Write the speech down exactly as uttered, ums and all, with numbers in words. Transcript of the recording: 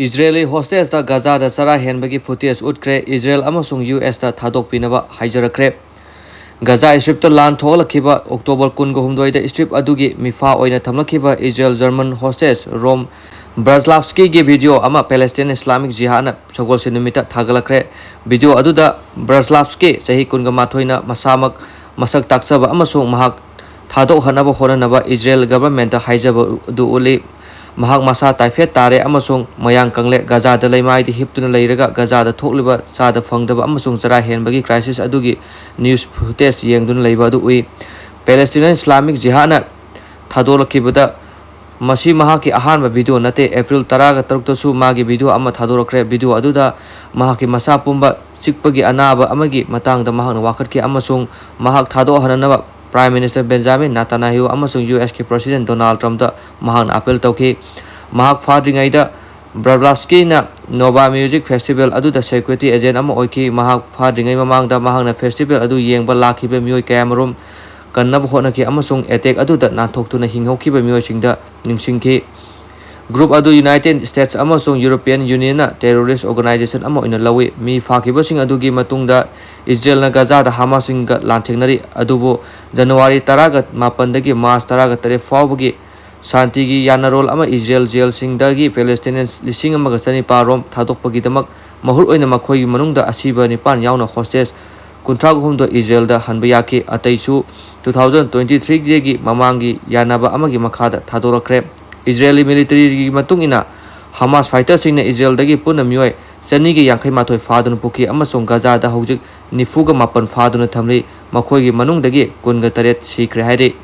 Israeli ꯍꯣꯁꯇꯦꯖꯇ ꯒꯖꯥꯗ ꯆꯔꯥ ꯍꯦꯟꯕꯒꯤ footage ꯎꯠꯈ꯭ꯔꯦ꯫ Israel ꯑꯃꯁꯨꯡ U ꯑꯦꯁꯇ ꯊꯥꯗꯣꯛꯄꯤꯅꯕ ꯍꯥꯏꯖꯔꯛꯈ꯭ꯔꯦ꯫ ꯒꯖꯥ strip ꯂꯥꯟ ꯊꯣꯛꯍꯜꯂꯛꯈꯤꯕ ꯑꯣꯛꯇꯣꯕꯔ ꯀꯨꯟꯒ ꯍꯨꯝꯗꯣꯏꯗ ꯏꯁꯇ꯭ꯔꯤꯞ ꯑꯗꯨꯒꯤ ꯃꯤꯐꯥ ꯑꯣꯏꯅ ꯊꯝꯂꯛꯈꯤꯕ ꯏꯖꯔꯦꯜ ꯖꯔꯃꯟ ꯍꯣꯁꯇꯦꯖ ꯔꯣꯝ ꯕ꯭ꯔꯖꯂꯥꯞꯁꯀꯤꯒꯤ ꯚꯤꯗꯤꯑꯣ ꯑꯃ ꯄꯦꯂꯦꯁꯇꯤꯟ ꯏꯁꯂꯥꯃꯤꯛ ꯖꯤꯍꯥꯗꯅ ꯁꯒꯣꯜꯁꯦꯟ ꯅꯨꯃꯤꯠꯇ ꯊꯥꯒꯠꯂꯛꯈ꯭ꯔꯦ꯫ ꯚꯤꯗꯤꯑꯣ ꯑꯗꯨꯗ ꯕ꯭ꯔꯖꯂꯥꯞꯁꯀꯤ ꯆꯍꯤ ꯀꯨꯟꯒ ꯃꯥꯊꯣꯏꯅ ꯃꯁꯥꯃꯛ ꯃꯁꯛ ꯇꯥꯛꯆꯕ ꯑꯃꯁꯨꯡ ꯃꯍꯥꯛ ꯊꯥꯗꯣꯛꯍꯟꯅꯕ ꯍꯣꯠꯅꯅꯕ ꯏꯖꯔꯦꯜ ꯒꯚꯔꯟꯃꯦꯟꯠꯇ ꯍꯥꯏꯖꯕ ꯑꯗꯨ ꯎꯠꯂꯤ꯫ ꯃꯍꯥꯛ ꯃꯁꯥ ꯇꯥꯏꯐꯦꯠ ꯇꯥꯔꯦ ꯑꯃꯁꯨꯡ ꯃꯌꯥꯡ ꯀꯪꯂꯦ꯫ ꯒꯖꯥꯗ ꯂꯩꯃꯥꯏꯗ ꯍꯤꯞꯇꯨꯅ ꯂꯩꯔꯒ ꯒꯖꯥꯗ ꯊꯣꯛꯂꯤꯕ ꯆꯥꯗ ꯐꯪꯗꯕ ꯑꯃꯁꯨꯡ ꯆꯔꯥ ꯍꯦꯟꯕꯒꯤ ꯀ꯭ꯔꯥꯏꯁꯤꯁ ꯑꯗꯨꯒꯤ ꯅ꯭ꯌꯨꯁ ꯐꯨꯇꯦꯖ ꯌꯦꯡꯗꯨꯅ ꯂꯩꯕ ꯑꯗꯨ ꯎꯏ꯫ ꯄꯦꯂꯦꯁꯇꯤꯅꯤꯌꯟ ꯏꯁꯂꯥꯃꯤꯛ ꯖꯤꯍꯥꯗꯅ ꯊꯥꯗꯣꯔꯛꯈꯤꯕꯗ ꯃꯁꯤ ꯃꯍꯥꯛꯀꯤ ꯑꯍꯥꯟꯕ ꯚꯤꯗꯤꯑꯣ ꯅꯠꯇꯦ꯫ ꯑꯦꯄ꯭ꯔꯤꯜ ꯇꯔꯥꯒ ꯇꯔꯨꯛꯇꯁꯨ ꯃꯥꯒꯤ ꯚꯤꯗꯤꯑꯣ ꯑꯃ ꯊꯥꯗꯣꯔꯛꯈ꯭ꯔꯦ꯫ ꯚꯤꯗꯤꯑꯣ ꯑꯗꯨꯗ ꯃꯍꯥꯛꯀꯤ ꯃꯁꯥ ꯄꯨꯝꯕ ꯆꯤꯛꯄꯒꯤ ꯑꯅꯥꯕ ꯑꯃꯒꯤ ꯃꯇꯥꯡꯗ ꯃꯍꯥꯛꯅ ꯋꯥꯀꯠꯈꯤ ꯑꯃꯁꯨꯡ ꯃꯍꯥꯛ ꯊꯥꯗꯣꯛꯍꯟꯅꯅꯕ ꯄ꯭ꯔꯥꯏꯝ ꯃꯤꯅꯤꯁꯇꯔ ꯕꯦꯟꯖꯥꯃꯤꯟ ꯅꯥꯇꯥꯅꯥꯍꯨ ꯑꯃꯁꯨꯡ ꯌꯨ ꯑꯦꯁꯀꯤ ꯄ꯭ꯔꯦꯁꯤꯗꯦꯟꯠ ꯗꯣꯅꯥꯜꯗ ꯇ꯭ꯔꯝꯞꯇ ꯃꯍꯥꯛꯅ ꯑꯥꯄꯤꯜ ꯇꯧꯈꯤ꯫ ꯃꯍꯥꯛ ꯐꯥꯗ꯭ꯔꯤꯉꯩꯗ ꯕ꯭ꯔꯕ꯭ꯂꯥꯁꯀꯤꯅ ꯅꯣꯚꯥ ꯃ꯭ꯌꯨꯖꯤꯛ ꯐꯦꯁꯇꯤꯚꯦꯜ ꯑꯗꯨꯗ ꯁꯦꯀ꯭ꯌꯨꯔꯤꯇꯤ ꯑꯦꯖꯦꯟꯠ ꯑꯃ ꯑꯣꯏꯈꯤ꯫ ꯃꯍꯥꯛ ꯐꯥꯗ꯭ꯔꯤꯉꯩ ꯃꯃꯥꯡꯗ ꯃꯍꯥꯛꯅ ꯐꯦꯁꯇꯤꯚꯦꯜ ꯑꯗꯨ ꯌꯦꯡꯕ ꯂꯥꯛꯈꯤꯕ ꯃꯤꯑꯣꯏ ꯀꯌꯥꯃꯔꯨꯝ ꯀꯟꯅꯕ ꯍꯣꯠꯅꯈꯤ ꯑꯃꯁꯨꯡ ꯑꯦꯇꯦꯛ ꯑꯗꯨꯗ ꯅꯥꯟꯊꯣꯛꯇꯨꯅ ꯍꯤꯡꯍꯧꯈꯤꯕ ꯃꯤꯑꯣꯏꯁꯤꯡꯗ ꯅꯤꯡꯁꯤꯡꯈꯤ꯫ ꯒ꯭ꯔꯨꯞ ꯑꯗꯨ ꯌꯨꯅꯥꯏꯇꯦꯗ ꯁ꯭ꯇꯦꯠꯁ ꯑꯃꯁꯨꯡ ꯌꯨꯔꯣꯄꯤꯌꯟ ꯌꯨꯅꯤꯌꯟꯅ ꯇꯦꯔꯣꯔꯤꯁ꯭ꯠ ꯑꯣꯔꯒꯅꯥꯏꯖꯦꯁꯟ ꯑꯃ ꯑꯣꯏꯅ ꯂꯧꯏ꯫ ꯃꯤ ꯐꯥꯈꯤꯕꯁꯤꯡ ꯑꯗꯨꯒꯤ ꯃꯇꯨꯡꯗ ꯏꯖꯔꯦꯜꯅ ꯒꯖꯥꯗ ꯍꯃꯥꯁꯁꯤꯡꯒ ꯂꯥꯟꯊꯦꯡꯅꯔꯤ, ꯑꯗꯨꯕꯨ ꯖꯅꯋꯥꯔꯤ ꯇꯔꯥꯒ ꯃꯥꯄꯟꯗꯒꯤ ꯃꯥꯔꯆ ꯇꯔꯥꯒ ꯇꯔꯦꯠ ꯐꯥꯎꯕꯒꯤ ꯁꯥꯟꯇꯤꯒꯤ ꯌꯥꯅꯔꯣꯜ ꯑꯃ ꯏꯖꯔꯦꯜ ꯖꯦꯜꯁꯤꯡꯗꯒꯤ ꯄꯦꯂꯦꯁꯇꯤꯅꯤꯌꯟ ꯂꯤꯁꯤꯡ ꯑꯃꯒ ꯆꯅꯤꯄꯥꯜ ꯔꯣꯝ ꯊꯥꯗꯣꯛꯄꯒꯤꯗꯃꯛ ꯃꯍꯨꯠ ꯑꯣꯏꯅ ꯃꯈꯣꯏꯒꯤ ꯃꯅꯨꯡꯗ ꯑꯁꯤꯕ ꯅꯤꯄꯥꯟ ꯌꯥꯎꯅ ꯍꯣꯁꯇꯦꯖ ꯀꯨꯟꯊ꯭ꯔꯥ ꯍꯨꯝꯗꯣꯏ ꯏꯖꯔꯦꯜꯗ ꯍꯟꯕ ꯌꯥꯈꯤ꯫ ꯑꯇꯩꯁꯨ ꯇꯨ ꯊꯥꯎꯖꯟ ꯇ꯭ꯋꯦꯟꯇꯤ ꯊ꯭ꯔꯤꯗꯒꯤ ꯃꯃꯥꯡꯒꯤ ꯌꯥꯅꯕ ꯑꯃꯒꯤ ꯃꯈꯥꯗ ꯊꯥꯗꯣꯔꯛꯈ꯭ꯔꯦ꯫ ꯏꯖꯔꯦꯂꯤ ꯃꯤꯂꯤꯇꯔꯤꯒꯤ ꯃꯇꯨꯡ ꯏꯟꯅ, ꯍꯃꯥꯁ ꯐꯥꯏꯇꯔꯁꯤꯡꯅ ꯏꯖꯔꯦꯜꯗꯒꯤ ꯄꯨꯟꯅ ꯃꯤꯑꯣꯏ ꯆꯅꯤꯒ ꯌꯥꯡꯈꯩ ꯃꯥꯊꯣꯏ ꯐꯥꯗꯨꯅ ꯄꯨꯈꯤ ꯑꯃꯁꯨꯡ ꯒꯖꯥꯗ ꯍꯧꯖꯤꯛ ꯅꯤꯐꯨꯒ ꯃꯥꯄꯟ ꯐꯥꯗꯨꯅ ꯊꯝꯂꯤ꯫ ꯃꯈꯣꯏꯒꯤ ꯃꯅꯨꯡꯗꯒꯤ ꯀꯨꯟꯒ ꯇꯔꯦꯠ ꯁꯤꯈ꯭ꯔꯦ ꯍꯥꯏꯔꯤ꯫